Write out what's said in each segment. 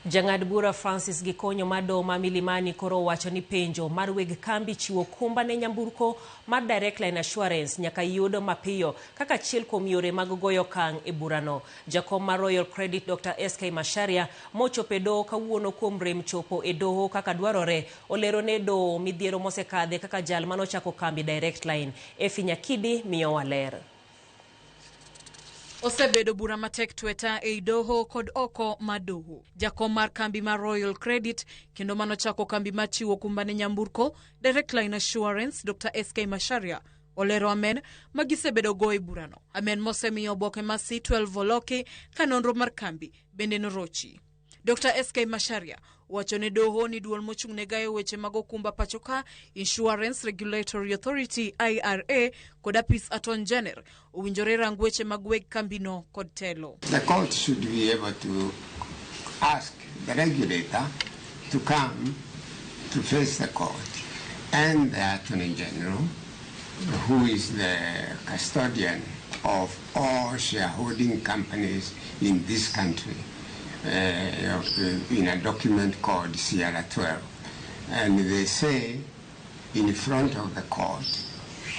Jang'ad bura Francis Gikonyo mar doho ma Milimani koro owacho ni penjo mar weg kambi chiwo okumba ne nyamburko mar Direct Line Assurance nyaka yud mapiyo kaka achiel kuom yore mag goyo okang' e burano. Jakom mar Royal Credit Dr. SK Macharia mochopo e doho kawuono kuom rem chopo e doho kaka dwarore olero ne doho midhiero mosekadhe kaka jal manochako kambi Direct Line. Effie Nyakidi miyowa ler. Osebedo bura matek tweta ei doho kod oko mar doho. Jakom mar kambi mar Royal Credit kendo manochako kambi mar chiwo okumba ne nyamburko Direct Line Assurance Dr. SK Macharia olero amen ma gisebedo go e burano. Amen mosemiyo oboke mar C12 oloki ka nonro mar kambi bende norochi. Dr. SK Macharia wacho ne doho ni duol mochung' ne gayo weche mag okumba pachoka Insurance Regulatory Authority IRA kod apis Attorney General owinjore rang weche mag weg kambino kod telo. The court should be able to ask the regulator to come to face the court and the Attorney General, who is the custodian of all shareholding companies in this country, in a document called CR12. And they say in front of the court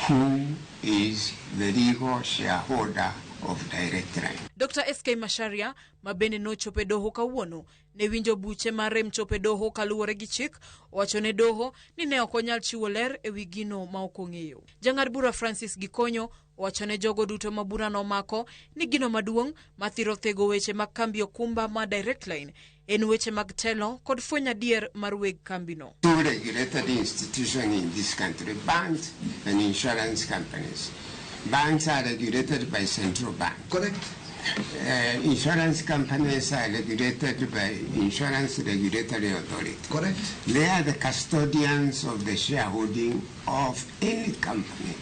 who is the legal shareholder of Direct Line. Dr. SK Macharia ma bende nochopo e doho kawuono ne winjo buche mar rem chopo e doho kaluwore gi chik owacho ne doho ni ne ok onyal chiwo ler e wi gino ma ok ong'eyo. Jang'ad bura Francis Gikonyo owacho ne jogo duto ma bura nomako ni gino maduong' mathiro thego weche mag kambi okumba ma Direct Line en weche mag telo kod fwenyo adier mar weg kambino. Two regulated institutions in this country, banks and insurance companies. Banks are regulated by central bank. Correct. Insurance companies are regulated by Insurance Regulatory Authority. Correct. They are the custodians of the shareholding of any company.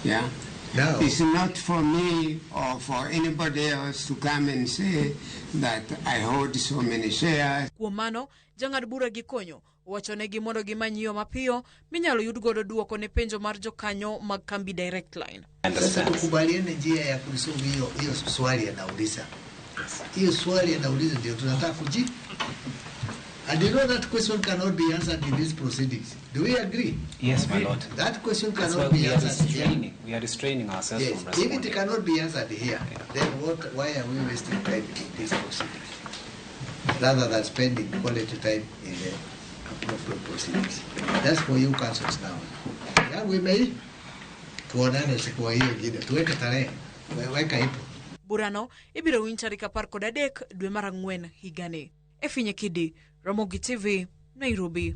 Yeah. Now, it's not for me or for anybody else to come and say that I hold so many shares. Kuom mano, jang'ad bura Gikonyo owachonegi mondo gimany yo mapiyo minyalo yud godo duoko ne penjo mar jokanyo mag kambi Direct Line. Sasa tukubaliane njia ya kusolve hiyo swali anauliza. Hiyo swali anauliza ndio tunataka kujibu. And you know that question cannot be answered in these proceedings. Do we agree? Yes, my lord. That question That's cannot why be we are answered here. restraining. We are restraining ourselves Yes, from if it responding. cannot be answered here, then why are we wasting time in these proceedings? Rather than spending quality time in the appropriate proceedings. That's for you counsels now. Yeah, we may. Tuonane siku hiyo ingine. Tuweke tarehe. Weka ipo. Burano ibiro winj tarik 13 dwe mar 4 higani. Effie Nyakidi, Ramogi TV, Nairobi.